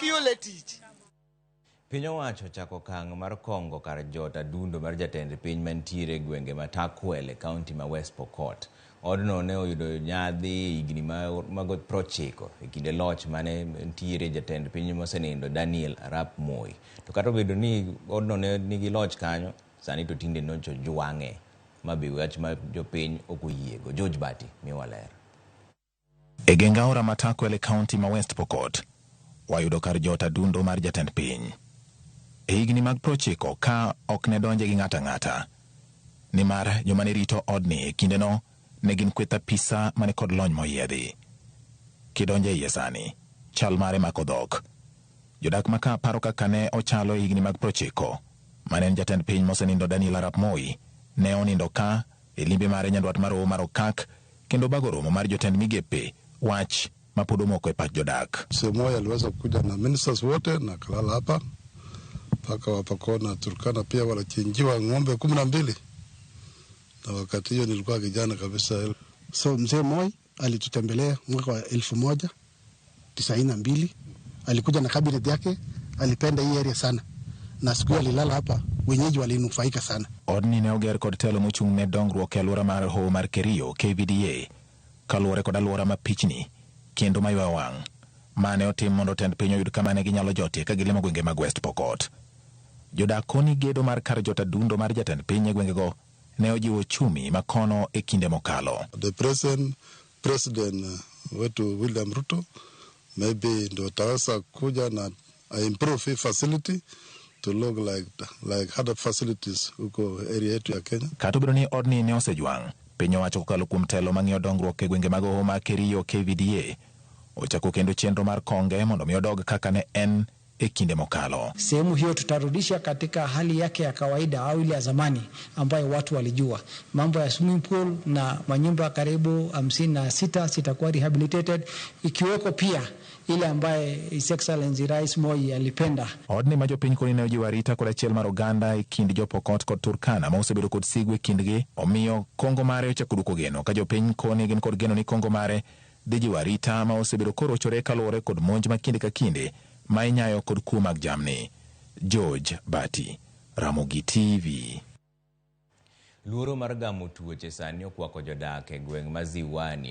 Kiol e tich. Piny owacho ochako okang' mar kongo kar jot adundo mar jatend piny mantiere e gwenge ma Turkwel e kaunti ma West Pokot. Odno ne oyudo nyadhi e higni mag 90 e kinde loch mane ntiere jatend piny mosenindo Daniel Arap Moi. To kata obedo ni odno ne nigi loch kanyo, sani to tinde nyocha ojwang'e ma be wach ma jopiny ok oyiego. George Bati miwa ler. E geng aora ma Turkwel e kaunti ma West Pokot, wayudo kar jot adundo mar jatend piny. E higni mag 90 ka ok ne donje gi ng'ato ang'ata. Nimar joma ne rito odni e kindeno ne gin kweth apisa mane kod lony moyiedhi. Kidonjo e iye sani, chal mare mako dhok. Jodak ma ka paro kaka ne ochalo e higni mag 90, mane en jatend piny mosenindo Daniel Arap Moi, ne onindo ka e limbe mare nyandwat mar Hoho mar Okak kendo bago romo mar jotend migepe wach ma pod omoko e pach jodak. Mzee Moi aliweza kuja na ministers wote na kalala hapa mpaka Wapokot na Turkana pia walichinjiwa ng'ombe 12 na wakati hiyo nilikuwa kijana kabisa. So mzee Moi alitutembelea mwaka wa 1092, alikuja na cabinet yake, alipenda hii area sana, na siku hiyo alilala hapa, wenyeji walinufaika sana. Odni ne oger kod telo mochung' ne dongruok e alwora mar Hoho mar Kerio KVDA kaluwore kod alwora ma pichni kendo maywayo wang' mane otim mondo tend piny oyud kama ne ginyalo jotie ka gilimo gwenge mag West Pokot. Jodak koni gedo mar kar jot adundo mar jatend piny e gwengego ne ojiwo ochumi ma kono e kinde mokalo. The present president wetu William Ruto maybe ndo ataweza kuja na improve hii facility to look like other facilities huko area yetu ya Kenya. Kata obedo ni odni ne osejwang', piny owacho kokalo kuom telo mang'iyo dongruok e gwenge mag Hoho mar Kerio KVDA ochako kendo chenro mar konge mondo mi odog kaka ne en e kinde mokalo. Sehemu hiyo tutarudisha katika hali yake ya kawaida au ile ya zamani ambayo watu walijua. Mambo ya swimming pool na manyumba karibu 56 zitakuwa rehabilitated, ikiweko pia ile ambaye His Excellency Rais Moi alipenda. Odni ma jopiny koni ne ojiwo arita kod achiel mar oganda e kind jopokot kod Turkana ma osebedo kod sigu e kindgi omiyo kongo mare ochako duoko geno ka jopiny koni gin kod geno ni kongo mare dhi jiwo arita ma osebedo korochore kaluwore kod monj ma kinde ka kinde ma inyayo kod kuo mag jamni. George Bati, Ramogi TV. Luoro mar gamo tuoche sani okwako jodak e gweng' ma Ziwani.